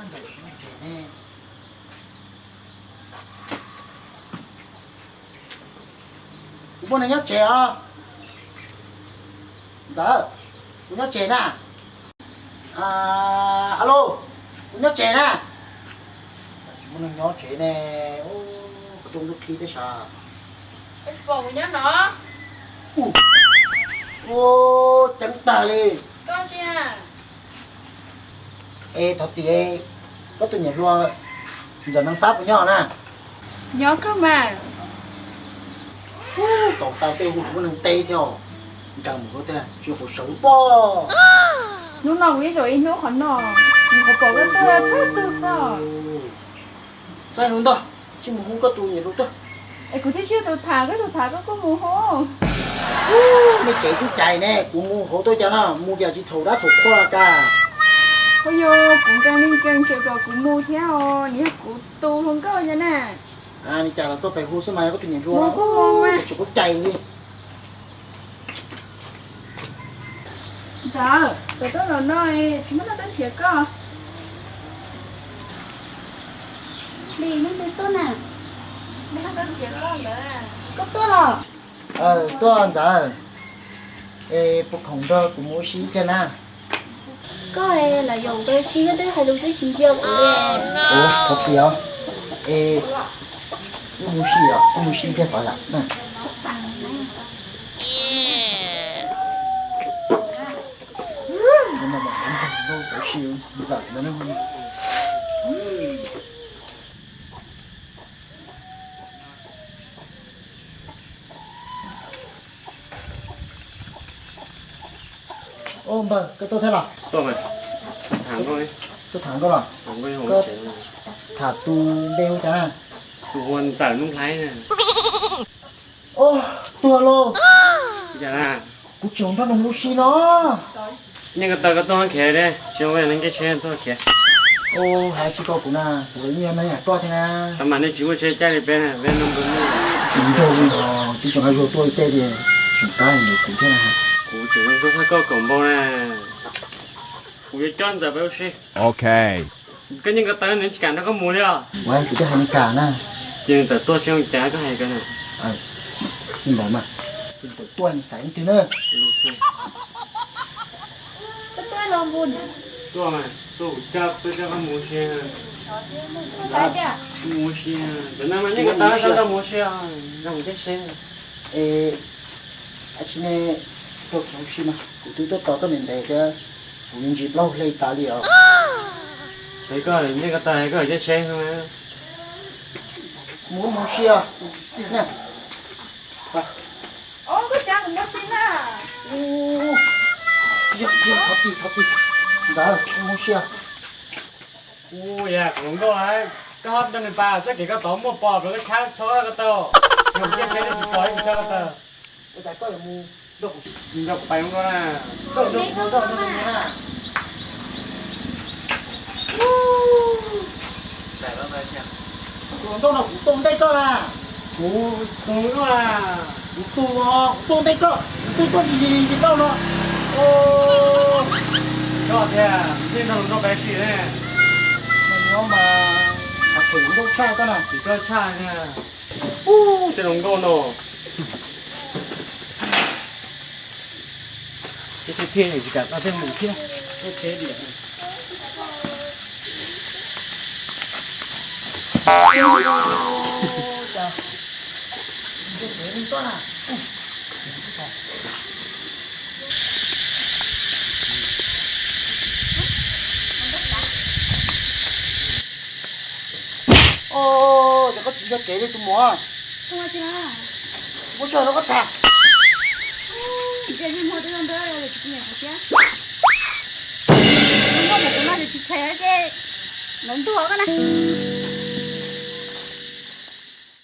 Kuv muaj neeg nyob tsev os. Ntxawm, kuv nyob tsev na. Alo, kuv nyob tsev na. Tsis muaj neeg nyob tsev ne, koj rooj ntuj qhib teb sav. Ceeb tag li. Es thov txim, koj tus niam hluas Ntxawm Neej Fab puas nyob na? Nyob kawg mas. Tau tau tej hu tsis muaj neeg teb thiab, nkees mus tiag, tsis pom sawv pob. Hnub no kuv ib zaug ib hnub qhov no, nws qhov pom koj tuaj thawj tug xwb. Xav hnub ntag, tsis mus hu koj tus niam hluas tuaj. Es kuv thiaj tsis tus tham, koj tus tham koj kuj mus hu. Nej tsev tub cais ne, kuv mus hauv tuaj cas no, mus cas tsis txhaum dab txhaum qhua cas. Ua yog kuv nkees li nkees tseem kom kuv mus thiab os, nws yog kuv tus hluas nkauj yog na. Li cas los koj pais hu xwb mas, yog koj tus niam hluas, kuv kuj mus mas, tsis quav cai li. Ntxawm, koj tuaj los no, tsis muaj neeg tuaj nrhiav koj. Li, nej twb tuaj na. Koj tuaj los? Tuaj Ntxawm. Es puas khoom nrog kuv mus ua si ib pliag na? Koj los yog ua si, koj twb hais lus twb tsis ntsia kuv li. Ua, thov txim os. Es wb mus si os, wb mus si ib pliag tod yom. Ntxawm no. Ua npawg, koj tuaj thiab los? Tuaj mas. Tuaj tham koj los? Koj tham tus npe hu cas na? Tus hu ua Ntxawm Nuj Nplhaib na. Ua, tuag lauj. Kuv tseem nrog nws mus ua si no. Nej ko taw ko tuaj khiav li, tsis ua neeg nce tsheb tuaj khiav. Ua, hais tsis tau kuv na, kuv yeej yog neeg yam tuaj thiab na. Tab mas nej tsis muaj tsheb caij li peb na, peb no npawg muaj. Tsis nrog li os, twb tseem yuav tuaj ib teg tias tseem tab yuav kuv thiab na. Kuv tseem yuav tuaj thab koj kaum npaug na. Kuv yuav coj Ntxawm peb ua si. Ok. Koj yeej ko taw nws tsis kam nrog koj mus li os. Ua, kuv twb hais nws kam na. Ces nws tawm tuaj seb ua cas koj hais ko na. Li ntawd mas, ces nws tawm tuaj nws xaiv leej twg na. Koj tuaj los npun. Tuaj mas, tuaj kuv coj, tuaj coj koj mus ua si. Mus ua si, ntawm no mas yeej ko taw nrog koj mus ua si, nrog kuv caij tsheb. Es, ab tsi ne, tuaj kuv ua si mas kuv twb tuaj tos koj ntev ntev thiab, kuv yeej ntsis plaub hle tas li os. Ces koj yeej ko taw koj caij tsheb. Mus ua si os. Koj cas kuv nyob tsev na. Yog, yog, thov txim, thov txim. Ntxawm, mus ua si os. Kuv yog hluas nkauj, koj ho nrog nws pais txoj kev koj tod muaj pom rau koj tshab tshab ko taw. Yog kuv caij tsheb tsis pom ib tug tshab ko taw. Ua cas koj yuav mus nrog kuv, nrog kuv pais hluas nkauj na? Koj nrog kuv mus nrog nws na. Hluas nkauj no kuv tua ntej koj na. Kuv tus nkauj na. Kuv tus, kuv tua ntej koj, kuv tus tuaj ntsis ntsis ntsis koj no. Koj tiag, nej nrog hluas nkauj pais si ne. Nyob mas, qhov tseem nkauj tshaj koj na. Tsis nkauj tshaj na. Ub, tej hluas nkauj no. Thiab thiab, tsis kam tau tej mus thiab. Os, ces koj tsis yog kev li tus muam. Muab tso rau koj tham. Ntuag koj na.